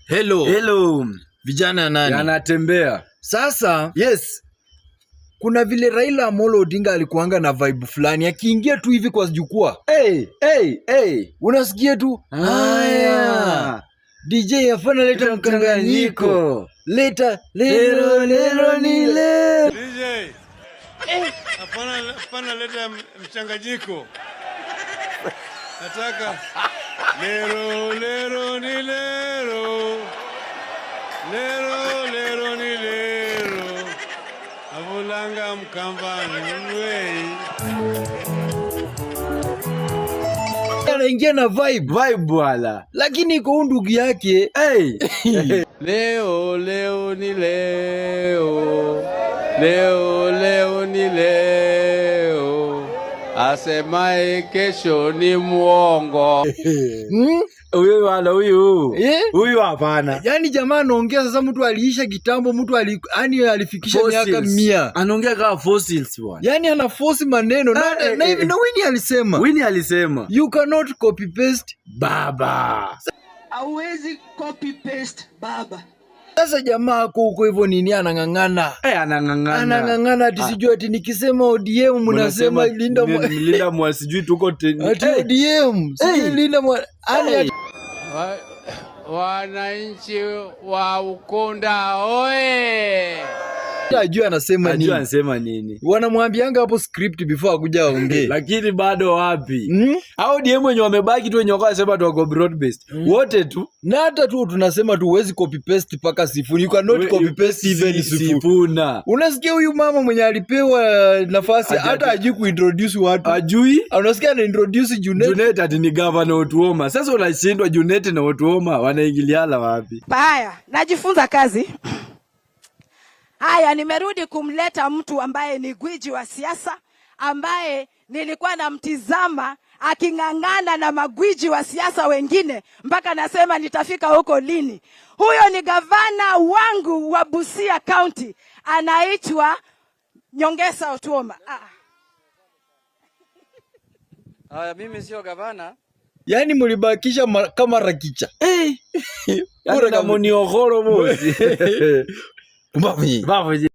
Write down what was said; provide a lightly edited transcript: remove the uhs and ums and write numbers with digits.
Hello. Hello. Vijana nani? Yanatembea. Sasa Yes. kuna vile Raila Amolo Odinga alikuanga na vibe fulani, akiingia tu hivi kwa jukwaa, Hey, hey, hey. Unasikia tu haya, DJ hapana, leta mkanganyiko, leta lero lero ni lero. DJ. Hapana, hapana, leta mchanganyiko. Nataka lero lero ni lero. Lero lero ni lero. Avulanga mkambani mwei. Anaingia na vibe. Vibe bwala. Lakini iko ndugu yake. Hey. Leo leo ni leo. Leo leo ni leo. Asemaye kesho ni mwongo. Huyu wala huyu. Eh? Huyu hapana. Yaani jamaa anaongea sasa, mtu aliisha kitambo, mtu yani alifikisha miaka Fossils. 100. Anaongea kama fossils bwana. Yaani ana force maneno na, Eh, na eh, hivi eh. na Winnie alisema Winnie alisema you cannot copy paste baba. Hauwezi copy paste baba. Sasa jamaa ako huko hivyo nini anang'ang'ana. Eh, anang'ang'ana. Anang'ang'ana ati sijui ati nikisema ODM mnasema Linda Linda mwa sijui tuko ati Eh, ODM sijui Hey. Linda mwa yani Hey. Wananchi wa Ukunda oye! Hata ajui anasema Ajua nini. Anasema nini. Wanamwambianga hapo script before akuja aongee. Lakini bado wapi? Hmm? Hao DM wenye wamebaki tu wenye wako wanasema tu wako broad based. Wote tu Na hata tu tunasema tu huwezi copy paste mpaka Sifuna. You cannot copy paste even Sifuna. Sifuna. Unasikia huyu mama mwenye alipewa nafasi hata hajui kuintroduce watu. Ajui? Unasikia ana introduce Junet. Junet ati ni governor Otuoma. Sasa unashindwa Junet na Otuoma wanaingiliana wapi? Haya, najifunza kazi. Haya, nimerudi kumleta mtu ambaye ni gwiji wa siasa, ambaye nilikuwa namtizama aking'ang'ana na magwiji wa siasa wengine mpaka nasema nitafika huko lini. Huyo ni gavana wangu wa Busia County, anaitwa Nyongesa Otuoma. Ah. Haya, mimi sio gavana. Yaani mlibakisha kama rakicha. Eh. Bora Yaani kama kama ni ogoro bosi. Mbavu. Babu.